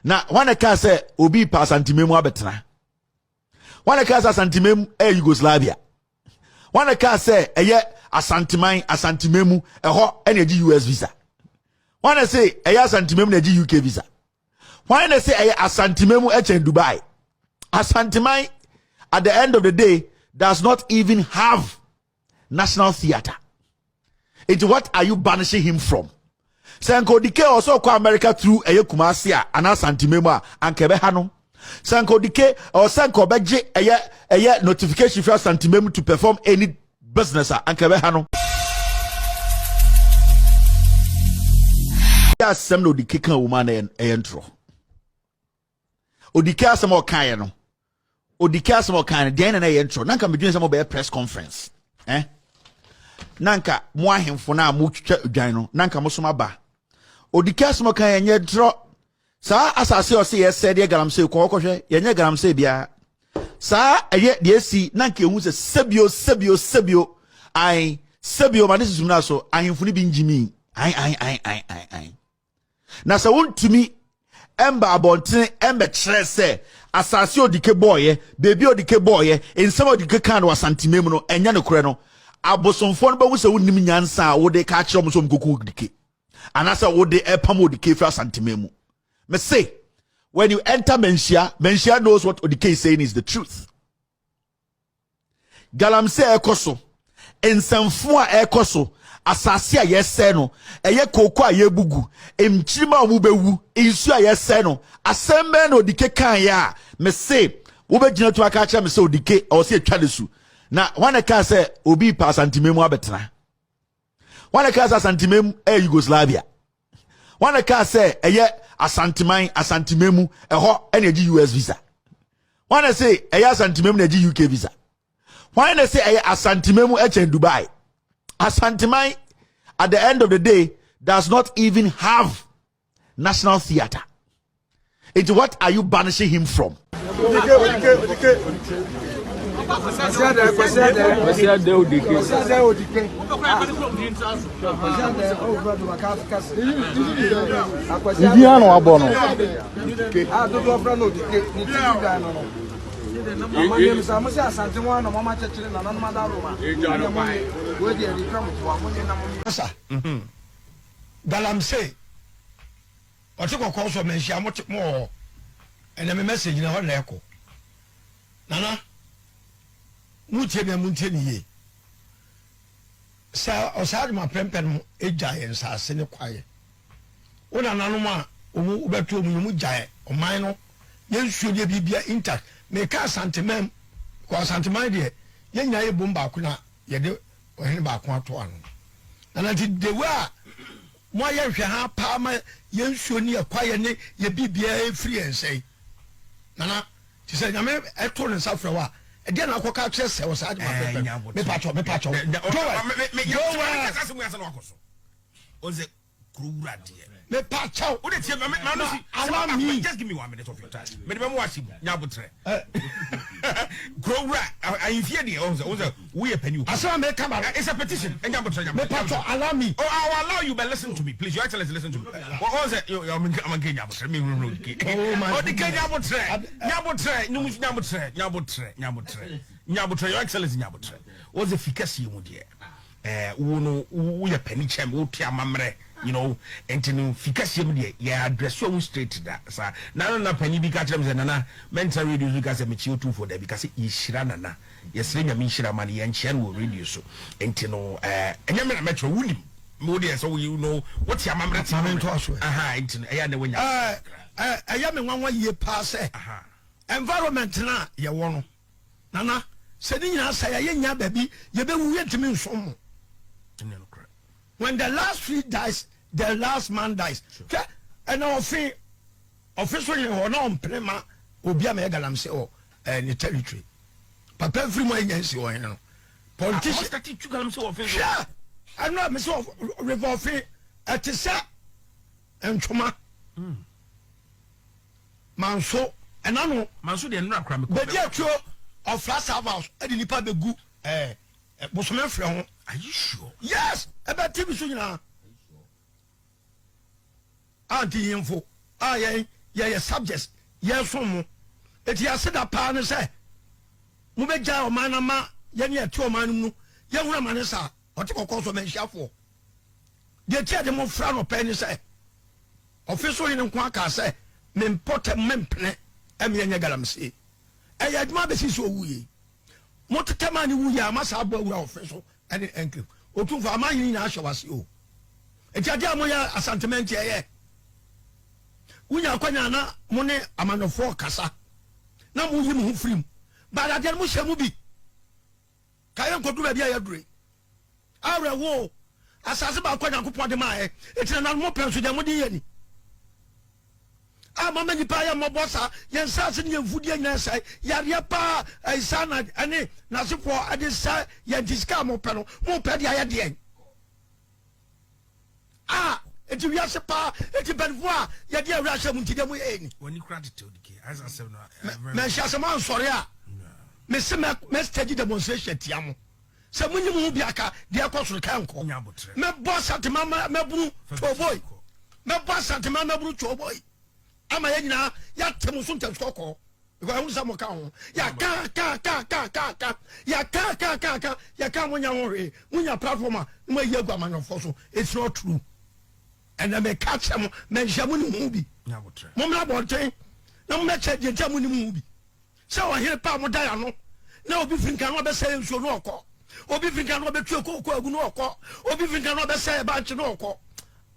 Na hwan na ɛkaa sɛ obi pa Asanteman mu abɛtena? Hwan na ɛkaa sɛ Asanteman mu ɛyɛ Yugoslavia? Hwan na ɛkaa sɛ ɛyɛ Asanteman, Asanteman mu ɛhɔ ɛna ɛgye US visa? Hwan na ɛse ɛyɛ Asanteman mu na ɛgye UK visa? Hwan na ɛse ɛyɛ Asanteman mu ɛkyɛn Dubai? Asanteman at the end of the day does not even have national theatre. Nti what are you banishing him from? Sɛ nka odike ɔsɛ ɔkɔ America through ɛyɛ Kumasi a anaa Santime mu a anka ɛbɛha no. Sɛ nka odike ɔsɛ nka ɔbɛgye ɛyɛ ɛyɛ notification firi Asantime mu to perform any business a anka ɛbɛha no. Yɛ asɛm na odike ka wɔ mu a na ɛyɛ ntorɔ. Odike asɛm a ɔkaeɛ no odike asɛm a ɔkaeɛ no deɛn na na ɛyɛ ntorɔ na nka medwene sɛ mobɛyɛ press conference eh? Na nka mo ahemfo no a motwitwa dwan no na nka mo som aba odike asɛm a ɔkaeɛ nyɛ ntorɔ saa asase a ɔse yɛsɛ deɛ galamsey kɔ kɔhwɛ yɛnyɛ galamsey biara saa ɛyɛ deɛ esi na nka ehu sɛ sɛbio sɛbio sɛbio ae sɛbio ma ne susum no so ahemfo no bi ngyimi ae ae ae ae ae ae Na sɛ wontumi mba abɔntene mmɛkyerɛ sɛ asase a Odike bɔɔeɛ, baabi a Odike bɔɔeɛ, nsɛm a Odike kaa no wɔ Asanteme mu no, ɛnyɛ nokorɛ no, abosomfoɔ no bɛhu sɛ wonnim nyansa a wode ka akyerɛ wɔn sɛ wɔnkɔku Odike, anaasɛ wode repam Odike firi Asanteme mu. Mese, when you enter Manhyia, Manhyia knows what Odike is saying is the truth. Galamsey a ɛrekɔ so, nsɛmfo a ɛrekɔ so, asase a yɛresɛe no, ɛyɛ kooko a yɛrebu gu, nkyirimma a wɔbɛwu, nsuo a yɛresɛe no. Asɛm bɛn na Odike kaeɛ a mese wobɛgyina tu aka akyerɛ me sɛ Odike ɛwɔ sɛ yɛtwa ne su? Na hwan na ɛkaa sɛ obi repɛ Asanteme mu abɛtena? Hwan na ɛkaa sɛ Asanteme mu ɛyɛ Yugoslavia? Hwan na ɛkaa sɛ ɛyɛ Asanteman, Asanteme mu ɛhɔ ɛna ɛgye US visa? Hwan na ɛse ɛyɛ Asanteme mu na ɛgye UK visa? Hwan na ɛse ɛyɛ Asanteme mu ɛkyɛn Dubai? Asanteman at the end of the day does not even have national theatre. Nti what are you banishing him from? Ndi ha na wabɔ no. Galamsey Ɔte kɔkɔɔ so manhyia mo te mo wɔ hɔ ɛnɛ me message no ɛhɔ na ɛkɔ Nana mo tie me a mo ntie me yie sɛ ɔsaa de mo aprɛmpɛ no gya yɛn nsaase ne kwaeɛ wo nananom a wɔn wobɛto wɔn yi wɔn gya ɔman no yɛn nsuo deɛ biribia intact meka asanteman kɔ asanteman deɛ yɛn nyinaa yɛ bom baako na yɛde ɔhene baako ato ano nana nti the way a Moayɛ nhwɛhaa paa ma yɛn nsuo ne yɛn kwaeɛ ne yɛn biribiara refiri yɛn nsa yi. Nana, te sɛ Nyame to ne nsa frɛ wo a, ɛdeɛn na wokɔka akyerɛ sɛ wɔ saa adwuma pɛpɛ no? Mepakyɛw, mepakyɛw. Joel, Joel. Mepakyɛw. Na allow me. Just give me one minute of your time. Mede bɛma w'ahyɛ mu, nya abotrɛ. Kuro wura, ahemfie deɛ, ɔhu sɛ, ɔhu sɛ, woyɛ panin o. Asɛm a meka ba no. It's a petition. Nya abotrɛ, nya abotrɛ. Mepakyɛw, allow me. Oh, I will allow you, but listen to me, please. Your Excellency, listen to me. Ɔhu sɛ, ɔmanke nya abotrɛ, me hurihuri odike. Oh my Odike nya abotrɛ, nya abotrɛ, nya abotrɛ, nya abotrɛ, nya abotrɛ, nya abotrɛ, Your Excellency, nya abotrɛ. Ɔhu sɛ fi kɛseɛ mu deɛ. Eh, wo no woyɛ pani kyɛn me, wote amammerɛ, you know, nti no fi kɛseɛ mu deɛ yɛ address wɔn straight da saa. Na no na pani bi ka kyerɛ me sɛ nana mɛntena radio so ka sɛ mekyia otumfoɔ dabi, ka sɛ yɛhyira nana, yɛsrɛ nyame nhyira ma no, yɛnkyea no wɔ radio so. Nti no eh, ɛnyɛ me na mɛkyerɛ, wonim, wo deɛ sɛ wo you know, wote amammerɛ te amammerɛ. Maame ntoa so. Aha, nti no ɛyɛ a na wanya eh, eh, ɛyɛ me nwanwa yie paa sɛ environment no a yɛwɔ no Nana, sɛ ne nyinaa sɛe a, yɛnnya baabi, yɛbɛwu, yɛntumi nsom mo. When the last tree dies, the last man dies. Hwɛ, ɛna ɔfe, ɔfe so hene hɔ na ɔmpene ma obi a mɛyɛ galamsey wɔ eh, ne territory. Papa mfiri mu a ɛnya nsi ɔhene no. Politician. Hwɛ, ɛno a mesɛ river ɔfe, ɛte sɛ ntwoma. Mm. Manso ɛna no. Manso deɛ nnora koraa mekɔ. Bedi atuo ɔfra serve house ɛde nipa bɛ gu ɛɛ bosome frɛ ho. Are you sure? Yes ɛbɛ TV so nyinaa. Anti yinfo a yɛn Yɛyɛ subjects, yɛresom mo. Enti yɛn aseda paa ne sɛ mobɛgyae ɔman no ama yɛne yɛte ɔman no mu no yɛhunu amane saa. Ɔte kɔkɔɔ so ɔmanhyiafoɔ. Deɛ nti a yɛde mo fra anɔpa yi ne sɛ, ɔfe so hene nko ara kaa sɛ, Me mpɔtam mempene ɛme ɛnyɛ galamsey. Ɛyɛ adwuma bɛsi sɛ ɔwuiɛ. Mo tetɛ maa ne wuiɛ ama saa aboa wura ɔfe so ne enclave. Otumfoɔ, aman hene nyinaa hyɛ w'ase o. Enti adeɛ a moyɛ Asanteman nti ɛyɛ. Wonya akwanya a na mo ne amanyɔfoɔ kasa na moyi mo ho firi mu. But adeɛ no mohyɛ mu bi. Ka yɛnkɔduru baabi a yɛaduru yi. Awerɛhoɔ o, asase baako a Nyankopɔn de maa yɛn, enti nananom mo pɛ nso deɛ mode yɛ ni. A mama nnipa ayɛ mmɔbɔ saa, yɛn nsase ne yɛn mfudeɛ nyinaa sɛe, yareɛ paa ɛsa na ɛne n'asefoɔ ɛde sɛ yɛn nti sika a mopɛ no, mopɛ de ayɛ deɛn? A enti wiase paa, enti mpanimfoɔ a yɛde awura ahyɛ mu nti deɛ moyɛ ni. W'ani kura tete odike, ayɛ sɛ asɛm no. Mɛnhyɛ asɛm ansɔre a, mese mɛ stage demonstration tia mo. Sɛ mo nyi mo ho bi aka deɛ ɛkɔ soro ka nkɔ. Mɛbɔ Asantema mɛbunu twoboi. Mɛbɔ Asantema mɛbunu twoboi. Ama yɛn nyinaa yɛate mo so ntɛm kɔkɔɔ. Because ɛho sɛ mo ka ho. Yɛka ka ka ka ka ka. Yɛka ka ka ka. Yɛka mo nya ho hwee. Mo nya platform a na mo ayi agu amanyɔfoɔ so. It's not true. Ɛnna meka kyerɛ mo mɛnhyɛ mo ne ho bi. Mo mmra abɔnten na mo mɛkyɛ deɛ nti a mo ne mo ho bi. Sɛ ɔhene pa a modae ano, na obi firi nkan na ɔbɛsɛe nsuo na ɔkɔ, obi firi nkan na ɔbɛtue kooko agu na ɔkɔ, obi firi nkan na ɔbɛsɛe bankye na ɔkɔ.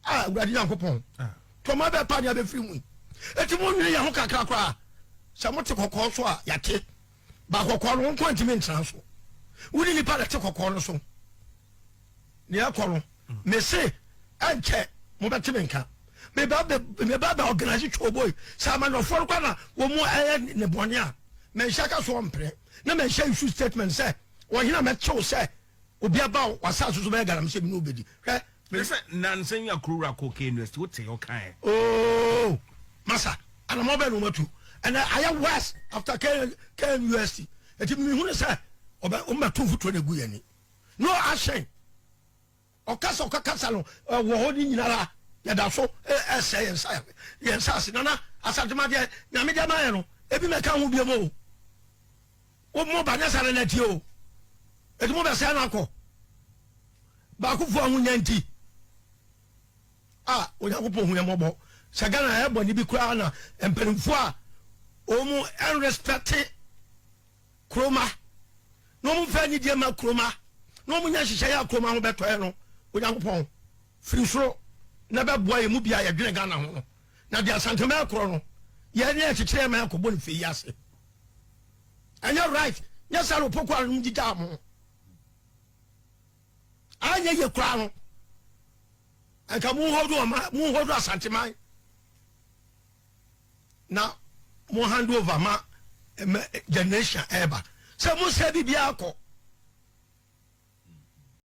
A Awurade Nyankopɔn, tɔma bɛɛ pa ne abɛfiri mu yi. Eti mo nwene yɛn ho kakra koraa. Sɛ mote kɔkɔɔ so a, yɛate. Ba kɔkɔɔ no, wo nko ntumi ntena so. Wo ne nipa na ɛte kɔkɔɔ no so. Nea ɛkɔ no, mese ɛnkyɛ mobɛte me nka. Meba bɛ meba bɛ organize twoboi sɛ amanyɔfoɔ no kora na wɔn mu ɛyɛ ne bɔne a manhyia ka so ɔmpene na manhyia issue statement sɛ ɔhene a mɛkyew sɛ obi aba w'asase so bɛyɛ galamsey mi ne obedi hwɛ. Me sɛ nansa yi akurowura kɔ KNUST wote ɔkae. Oh masa anamɔ bɛn na wɔn atu ɛnɛ ayɛ worse after KNUST eti mi hu ne sɛ ɔbɛ wɔn bɛ to mfuturo na egu yɛn ni no action. Ɔkasa ɔkakasa no wɔ hɔ ne nyinara yɛda so ɛsɛ yɛn nsa yɛn nsa ase nana asantema deɛ nyame deɛ ma yɛ no ebi mɛka ho biom o wo mo ba nyɛ sa na nɛteɛ o eti mo bɛsɛ no akɔ baakofoɔ ahonya nti a Onyankopɔn hu yɛn mmɔbɔ sɛ Ghana ɛyɛ bɔne bi koraa na mpanimfoɔ a wɔn ɛnrespɛte Kuroma, na wɔn mfa anidie mma kuroma, na wɔn nyɛ nhyehyɛeɛ a kuroma ho bɛtɔɛ no, Onyankopɔn, firi soro na bɛboa yɛn mu bi a yɛdwene Ghana ho no, na deɛ Asantema ɛkorɔ no, yɛn ne ɛkyekyere yɛn man akɔbɔ no fei yi ase. Ɛnyɛ right, nyɛ saa na Opoku anom gyigyaa mo. Anyɛ yie koraa no, anka mo hold ɔma, mo hold Asanteman. Na mo hand over ma generation ɛɛba sɛ mo sɛ biribiara kɔ.